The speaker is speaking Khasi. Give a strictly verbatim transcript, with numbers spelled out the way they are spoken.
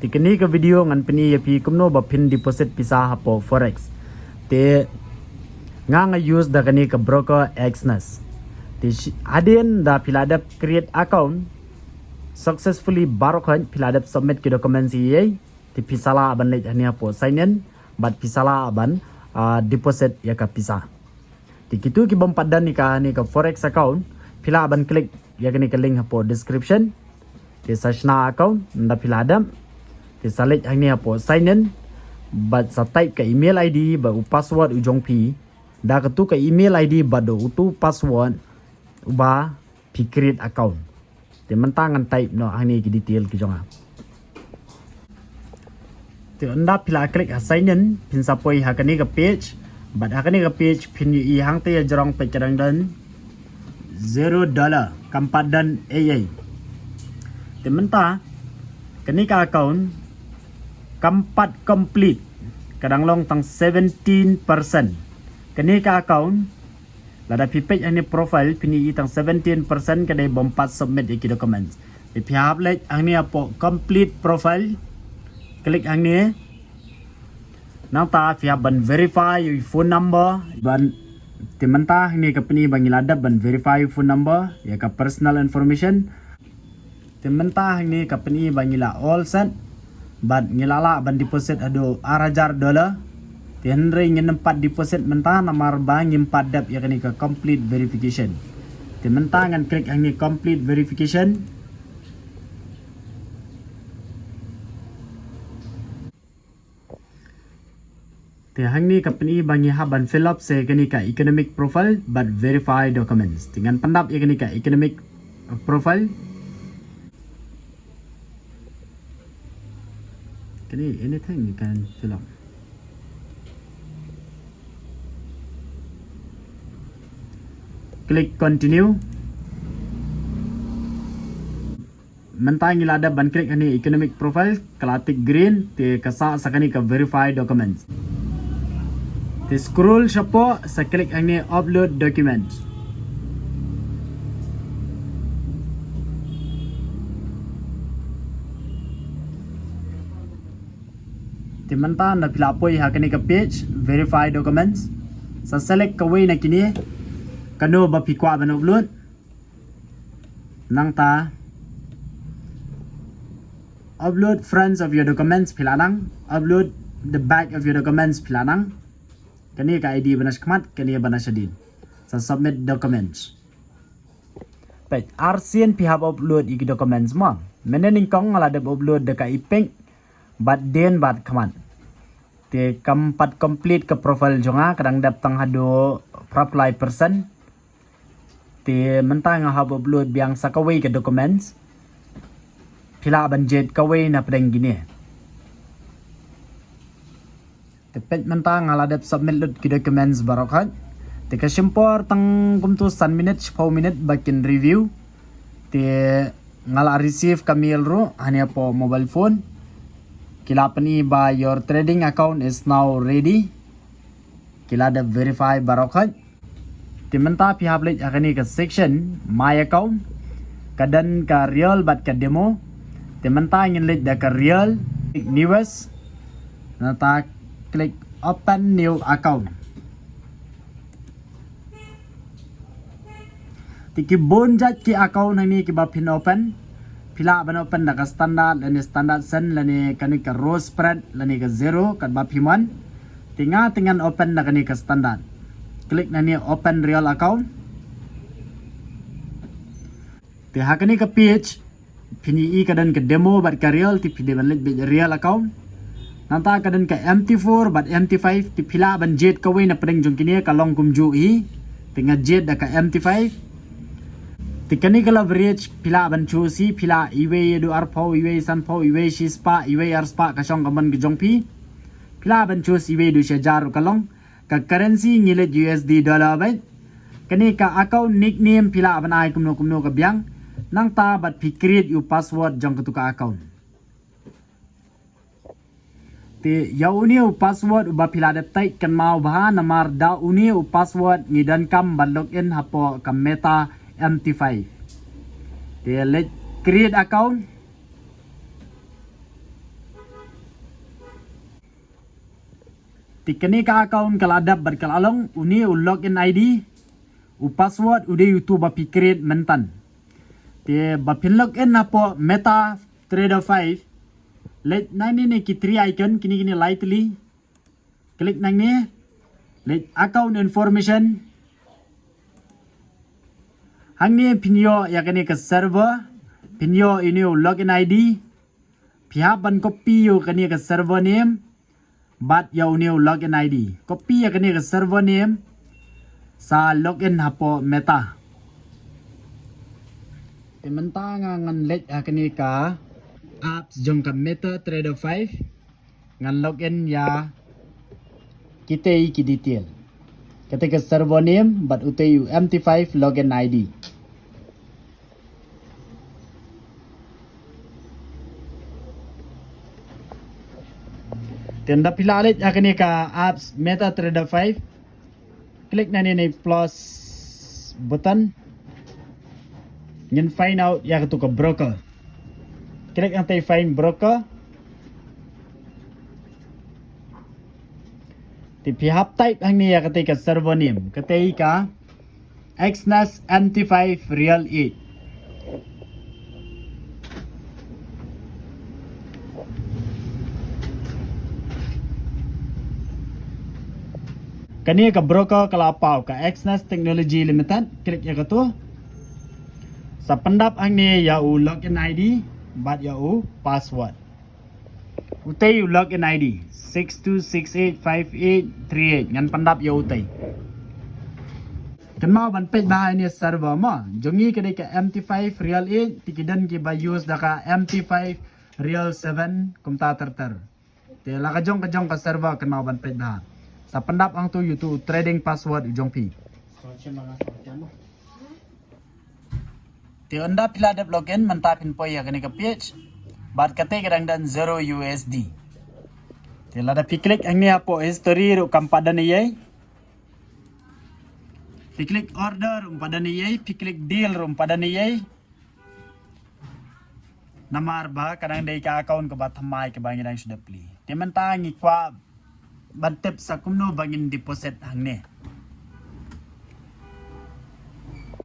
Te kane ka video ngan pyni ïa phi kumno ba phin deposit pisa hapoh forex. Te nga nga use da kane ka broker Exness. Te shi- hadien da phi la dep create account successfully baroh khoit, phi la dep submit ki documents ïa ei. Te pisa la ban leit hangne hapoh sign in bad pisa la ban ah, deposit ïa ka pisa. Te kito ki bym pat don ïa kane ka forex account, phi la ban click ïa kane ka link hapoh description. Te sa shna account, ynda phi la dep. Te sa leit hangne hapoh sign in bad sa type ka email I D bad u password u jong phi. Da kato ka email I D bad uto u password uba phi create account. Te mynta ngan type noh hangne ki detail ki jong nga. Te ynda phi la click ha sign in, phin sa poi ha kane ka page. Bad ha kane ka page phin ïohi hangta ïa jrong peit ka dang don zero dollar, kam pat don ei ei. Te mynta kane ka account kam pat complete, ka dang long tang seventeen percent. Kane ka account, lada phi peit hangne profile, phin ïohi tang seventeen percent ka dei bym pat submit ïa ki documents. Te phi hap leit hangne hapoh complete profile. Click hangne. Nangta phi hap ban verify ïa u phone number. Ban te mynta hangne ka pyni ba ngi la dep ban verify ïa u phone number, ïa ka personal information. Te mynta hangne ka pyni ba ngi la all set. Bad ngi la lah ban deposit haduh ar hajar dollar. Te hynrei ngin ym pat deposit mynta namar ba ngim pat dep ïa kane ka complete verification. Te mynta ngan click hangne complete verification. Te hangne ka pyni ba ngi hap ban fill up sa kane ka economic profile bad verify documents. Te ngan pyndap ïa kane ka economic profile. Kane anything you can fill up. Click continue. Mynta ngi la dep ban click hangne economic profile, ka la tick green, te ka sah sa kane ka verify documents. Te scroll shapoh sa click hangne upload documents. Te mynta ynda phi la poi ha kane ka page verify documents, sa select kawei na kine kano ba phi kwah ban upload. Nangta upload front of your documents phi la nang, upload the back of your documents phi la nang. Kane ka I D ba na shakhmat, kane ba na shadien. Sa submit documents. Peit, arsien phi hap upload ïa ki documents mo. Mynne nyngkong nga la dep upload da ka EPIC bad dien bad khmat. Te kam pat complete ka profile jong nga, ka dang dep tang haduh phra phew lai percent. Te mynta nga hap upload biang sa kawei ka documents. Phi lah ban jied kawei na pdeng kine. Te peit mynta nga la dep submit lut ki documents baroh khoit. Te ka shim por tang kumto san minit, shiphew minit ba kin review. Te nga la receive ka mail ruh hangne hapoh mobile phone. Ki la pyni ba your trading account is now ready. Ki la dep verify baroh khoit. Te mynta phi hap leit ha kane ka section my account. Ka don ka real bad ka demo. Te mynta ngin leit da ka real, click newest. Nangta click open new account. Te ki bun jait ki account hangne kiba phin open. Phi lah ban open da ka standard lane standard sen lane kane ka row spread lane ka zero katba phi mon. Te nga te ngan open da kane ka standard. Click nangne open real account. Te ha kane ka page phin ïohi ka don ka demo bad ka real, te phi dei ban leit beit real account. Nangta ka don ka M T four bad M T five, te phi lah ban jied kawei na pdeng jong kine, ka long kumjuh hi. Te nga jied da ka M T five. Te kane ka leverage phi lah ban choose hi, phi lah iwei haduh arphew, iwei sanphew, iwei shispah, iwei arspah, ka shong ka mon ka jong phi. Phi lah ban choose iwei haduh shi hajar ruh ka long. Ka currency ngi leit U S D dollar beit. Kane ka account nickname phi lah ban ai kumno kumno ka biang. Nangta bad phi create ïa u password jong katu ka account. Te ïa une u password uba phi la dep type kynmaw bha namar da une u password ngi donkam ban log in hapoh ka Meta M T five. Te leit create account. Te kane ka account ka la dep bad ka la long, une u login I D, u password u dei utu ba phi create myntan. Te ba phin login hapoh MetaTrader five, leit nangne ne ki three icon, kine kine lai tylli. Click nangne, leit account information. Hangne phin ïoh ïa kane ka server, phin ïoh ïa une u login I D, phi hap ban copy ïa kane ka server name, bad ïa une u login I D. Copy ïa kane ka server name, sa login hapoh Meta. Te mynta nga ngan leit ha kane ka apps jong ka MetaTrader five. Ngan login ïa kitei ki detail. Kata ka server name, bad utei u M T five login I D. Te ynda phi la leit ha kane ka apps MetaTrader five, click nangne ne plus button. Ngin find out ïa katu ka broker. Click hangtei find broker. Te phi hap type hangne ïa katei ka server name. Katei ka Exness M T five Real eight. Kane ka broker ka la paw ka Exness Technology Limited, click ïa katu. Sa pyndap hangne ïa u login I D bad ïa u password. Utei u login I D six two six eight five eight three eight, ngan pyndap ïa utei. Kynmaw ban peit bha ïa ine server mo. Jong ngi ka dei ka M T five Real eight, te ki don kiba use da ka M T five Real seven kumta ter ter. Te la ka jong ka jong ka server kynmaw ban peit bha. Sa pyndap hangtu ïa utu u trading password u jong phi. Te ynda phi la dep login, mynta phin poi ïa kane ka page. Bad kata ka dang don zero U S D. Te lada phi click hangne hapoh history ruh kam pat don eiei. Phi click order ruh pat don eiei, phi click deal ruh pat don eiei. Namar ba ka dang dei ka account kaba thymmai kaba ngi dang shu dep plie. Te mynta ngi kwah ban tip sa kumno ba ngin deposit hangne.